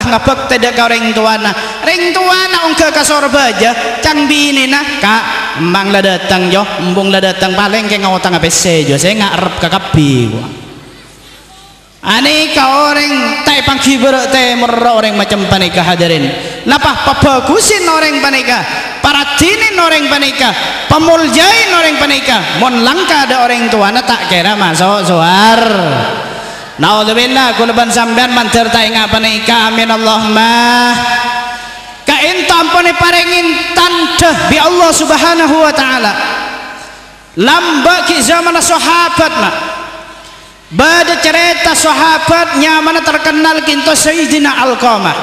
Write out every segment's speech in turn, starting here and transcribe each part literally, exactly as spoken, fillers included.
ngabhâktè dâ' ka orèng towana. Rèng towana ongghâ ka Sorbhâjâ, ca'na binèna, "Ka', emmang la dâteng, Jo, embung la dâteng, palèng kèng otangnga pèssè, Jo, sènga' errep kakabbhi," kowa. Anèka orèng ta' èpangghi bârâ' tèmorra orèng macem panèka, hadirin. Napa pabhâghusè orèng panèka, paraddhinè orèng panèka, pamoljaè orèng panèka, mon langka dâ' orèng towana ta' kèra maso' sowar. Naudzubillah, kaulâ bân sampèyan mandhâr ta' enga' panèka. Amin, Allahumma. Ka'ènto ampon èparèngè tandhâ bi' Allah Subhanahu wa Ta'ala. Lambâ' ghi' zamanna sahabat, ma'. Bâdâ carèta sahabat nyamana terkenal ka'ènto Sayyidina Alqamah.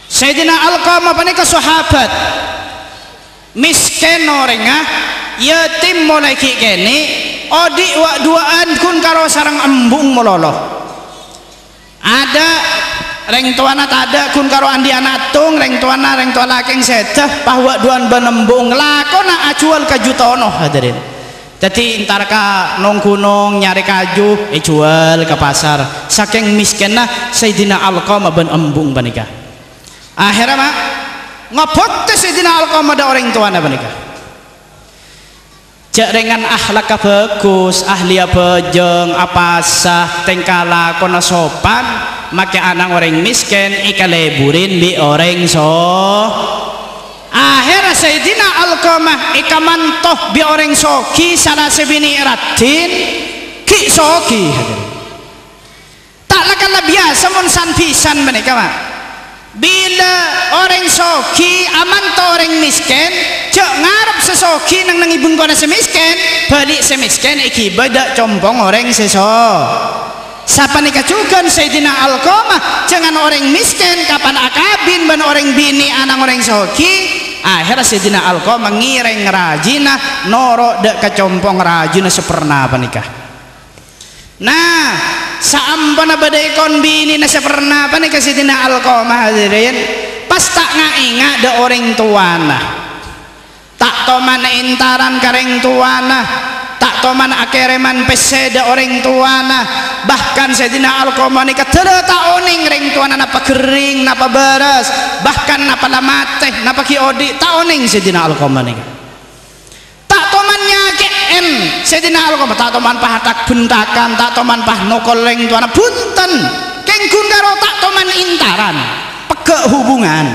Sayyidina Alqamah panèka sahabat. Mèskèn orèngnga, yatim molaè ghi' kènè', odi' wa'-, duwa'an ghun karo sareng embung malolo. Adâ' rèng towana tadâ' ghun karo andi' ana' tong, rèng towana, rèng towa lakèng sèdhâ, pas wa'-, duwa'an bân embung, lakona ajhuwâl kaju tono, hadirin. Dhâddhi entar ka nong-ghunong nyarè kaju, èjhuwâl ka pasar. Sakèng mèskènna Sayyidina Alqamah bân embung panèka. Akhèrra, ma', ngabhâktè Sayyidina Alqamah dâ' orèng towana panèka. Jhâ' rèngan akhlakka bhâghus, ahli abhâjâng, apasa, tèngka lakona sopan, makè ana' orèng mèskèn èkalèburè bi' orèng so-, Akhèrra Sayyidina Alqamah èkamanto bi' orèng soghi, sala sè binè' raddhin, ghi' soghi, hadirin. Ta' la-kala biyasa mon san-bhisan panèka, ma'. Bilâ orèng soghi amanto orèng mèskèn, jhâ' ngarep sè soghi neng-neng è bengkona sè mèskèn, bâli' sè mèskèn èghibâ dâ' compo' orèng sè so-, Sapanèka jhughân Sayyidina Alqamah, jhângan orèng mèskèn, kapan akabin bân orèng binè' ana' orèng soghi, akhèrra Sayyidina Alqamah ngèrèng rajina noro' dâ' ka compo' rajina sè pernah panèka. Nah, saamponna bâdâ è kon binèna sè pernah panèka Sayyidina Alqamah, hadirin, pas ta' nga'-ènga' dâ' orèng towana. Ta' toman èntaran ka rèng towana, ta' toman akèrèman pèssè dâ' orèng towana, bahkan Sayyidina Alqamah nèka dâlâ ta' onèng rèng towana napa ghering, napa bârâs, bahkan napa la matè, napa ghi' odi', ta' onèng Sayyidina Alqamah nèka. Ta' toman nyakè'èn Sayyidina Alqamah, ta' toman pas atak-bhentakan, ta' toman pas nokol rèng towana, bhunten. Kèng ghun karo ta' toman èntaran, pegghâ' hubungan.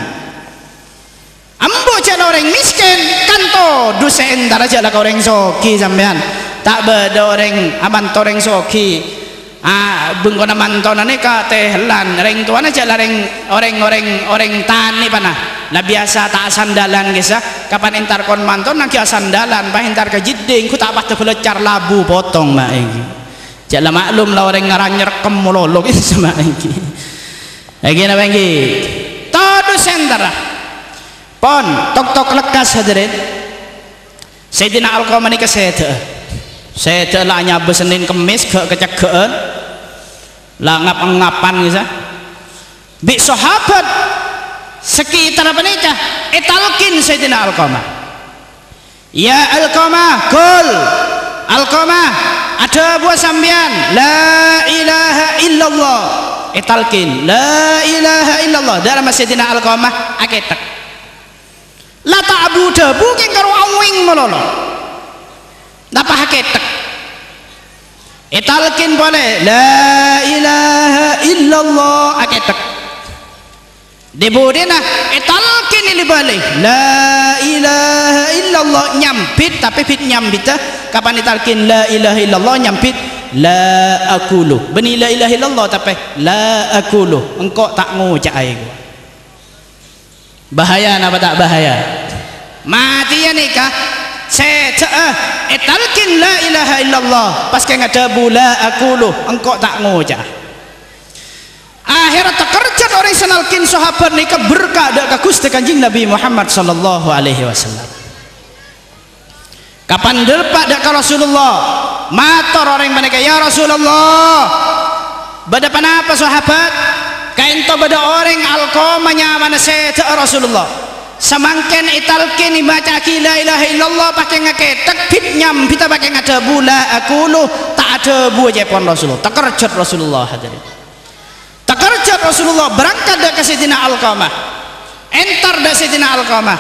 Ambu jhâ' la orèng mèskèn, kanto dusè èntara jhâ' la ka orèng soghi sampèyan. Ta' bâdâ orèng amanto orèng soghi. Ah, bengkona mantona nèka tèhellan, rèng towana jhâ' la rèng, orèng, orèng, orèng tanè pana. La biyasa ta' asandalan, ghi sa. Kapan èntar kon mantona ghi' asandalan, pas èntar ka jeddhing, ghu ta' padâ bâlâccar labu potong, ma' ènggi. Jhâ' la maklum la orèng ngara nyerkem malolo, ghi sa, ma' ènggi. Ènggi napa ènggi? Todus èntara. Pon, tok-tok lekkas, hadirin. Sayyidina Alqamah nèka sèdhâ'â. Sèdhâ'â la anyabâ Sennèn Kemmès, ghâ'-kacegghâ'ân. La ngap-ngapan, ghi sa. Bi' sahabat sekitar panèka ètalkin Sayyidina Alqamah. "Ya Alqamah, qul." "Alqamah, adhâbuwâ sampèyan, 'La ilaha illallah.'" Ètalkin, "La ilaha illallah." Dâ' remma Sayyidina Alqamah akètèk. La ta' abu-dhâbu kèng karo awèng malolo. Napa akètèk? Ètalkin polè, "La ilaha illallah," akètèk. Dhi-budhina ètalkin èlè-bâlè, "La ilaha illallah," nyambit, tapè bit nyambitta, kapan ètalkin "La ilaha illallah" nyambit, "La aqulu." Bânnè "La ilaha illallah," tapè, "La aqulu," engko' ta' ngoca'a, ènggi. Bahaya napa ta' bahaya? Matèya nèka sèdhâ'â ètalkin "La ilaha illallah," pas kèng adhâbu "La aqulu," engko' ta' ngoca'a. Akhèrra takerjhât orèng sè nalkin sahabat nèka berka' dâ' ka Ghustè Kanjeng Nabi Muhammad sallallahu alaihi wasallam. Kapan dâpa' dâ' ka Rasulullah, mator orèng panèka, "Ya Rasulullah, bâdâ ponapa sahabat? Kaènto bâdâ orèng Alqamah nyamana sèdhâ'â Rasulullah. Samangkèn ètalkin èbâca'aghi la ilaha illallah pakè ngakètèk bit nyambitta pakè ngadhâbu la aqulu, ta' adhâbu," ca'èpon Rasulullah. Takerjhât Rasulullah, hadirin. Takerjhât Rasulullah berangkat dâ' ka Sayyidina Alqamah. Entar dâ' Sayyidina Alqamah.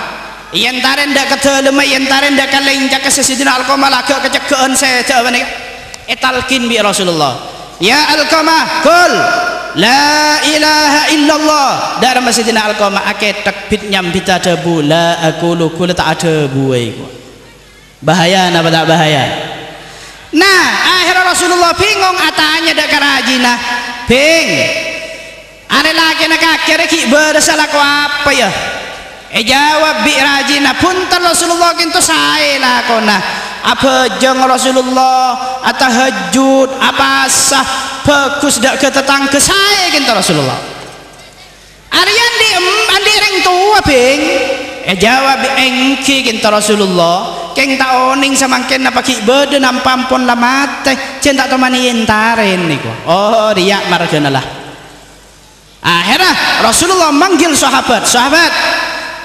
Èentarè dâ' ka dâlemma, èentarè dâ' ka lèncègghâ, Sayyidina Alqamah la ghâ' kaceggâ'ân sèdhâ panèka. Ètalkin bi' Rasulullah. "Ya Alqamah, qul la ilaha illallah." Dâ' remma Sayyidina Alqamah akèthèk bit nyambhidhâ dhâbu, "La aqulu," ghulâ ta' adhâbu, èkowa. Bahaya napa ta' bahaya? Nah, akhirnya Rasulullah bingung, atanya dâ' ka rajina, "Bhing, arè lakèna kakè rè ghi' bârâssa lako apa, ya?" Èjâwâb bi' rajina, "Bhunten Rasulullah, kènto saè lakona. Abhâjâng Rasulullah, atahajjud, apasa, bhâghus dâ' ka tatangghâ, saè kènto Rasulullah." "Arèya andi', em, andi' rèng towa, Bhing?" Èjâwâb, "Èngghi, kènto Rasulullah. Kèng ta' onèng samangkèn napa ghi' bâdâ, napa ampon la matè, jhân ta' toman èentarè nèko." Oh, rèya marghâna la. Akhirnya Rasulullah manggil sahabat, "Sahabat,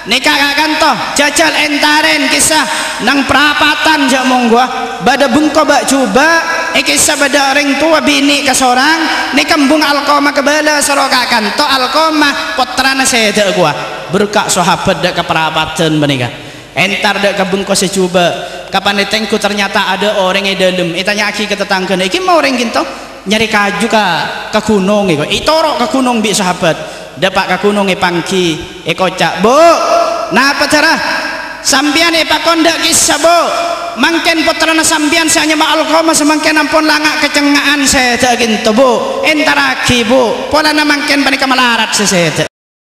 nèka ka' kanto, jhâjhâl èntarè kèsa neng parapatan jhâ' mongghuwâ, bâdâ bengko bâ' jhubâ', è kèsa bâdâ orèng towa binè' kasorang, nèka embung Alqamah kabâlâ soro ka' kanto, Alqamah pottrana sèdhâ kowa." Berka' sahabat dâ' ka parapatan panèka. Entar dâ' ka bengko sè jhubâ', kapan ètengghu ternyata adâ' orèng è dâlem. Ètanya'aghi ka tatangghâna, "Èngghi ma' orèng kènto?" "Nyarè kaju ka, ka ghunong," èkowa. Ètoro' ka ghunong bi' sahabat. Dâpa' ka ghunong èpangghi, èkoca', "Bu, napa dârâ? Sampèyan èpakon dâ' kèsa, Bu. Mangkèn pottrana sampèyan sè anyama Alqamah samangkèn ampon langa' kacengnga'an sèdhâ kènto, Bu. Èntarraghi, Bu. Polana mangkèn panèka malarat sè sèdhâ."